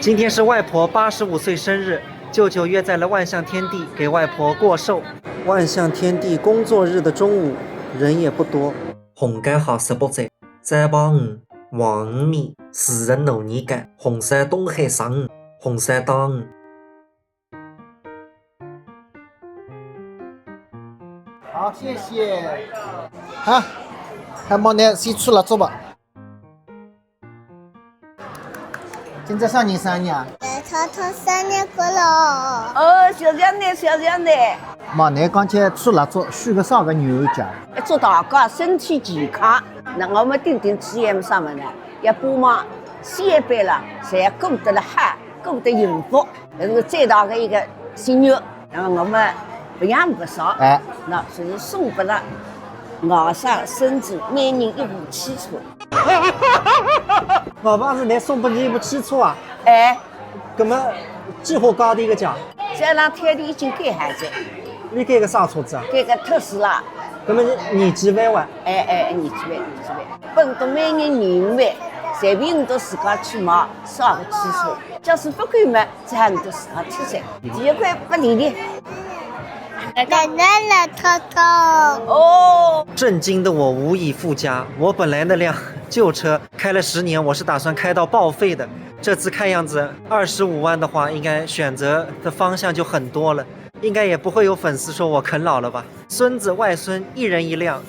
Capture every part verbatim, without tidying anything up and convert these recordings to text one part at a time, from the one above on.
今天是外婆八十五岁生日，舅舅约在了万象天地给外婆过寿。万象天地工作日的中午，人也不多。红干好食不醉，再帮五，黄米，四十五年干，红烧东海生，红烧当。好，谢谢。好，还没呢，先吃蜡烛吧。 今朝啥人生日啊？太太生日快乐！哦，谢谢你，谢谢你。妈，侬刚才吹蜡烛许个啥个愿望？祝大家身体健康。那我们顶顶T M啥么呢？要帮忙小辈了，侪过得了好，过得幸福，这是最大的一个心愿。那么我们不养不少，哎，那就是送给了外甥孙子每人一部汽车。 外婆是侬送拨伊一部汽车啊？哎，葛么几化价钿个价？这两天伊已经改好了。侬改个啥车子啊？改个特斯拉。葛么侬年纪轻哇？哎哎，年纪轻，年纪轻。本都每年年尾，随便侬自家去买啥个汽车，假使不够嘛，再侬自家去噻。第一块不理你。来来来，toto。哦。震惊的我无以复加。我本来那辆旧车 开了十年，我是打算开到报废的。这次看样子，二十五万的话，应该选择的方向就很多了，应该也不会有粉丝说我啃老了吧？孙子外孙一人一辆，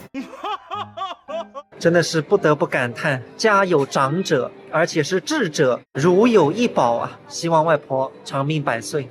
真的是不得不感叹，家有长者，而且是智者，如有一宝啊！希望外婆长命百岁。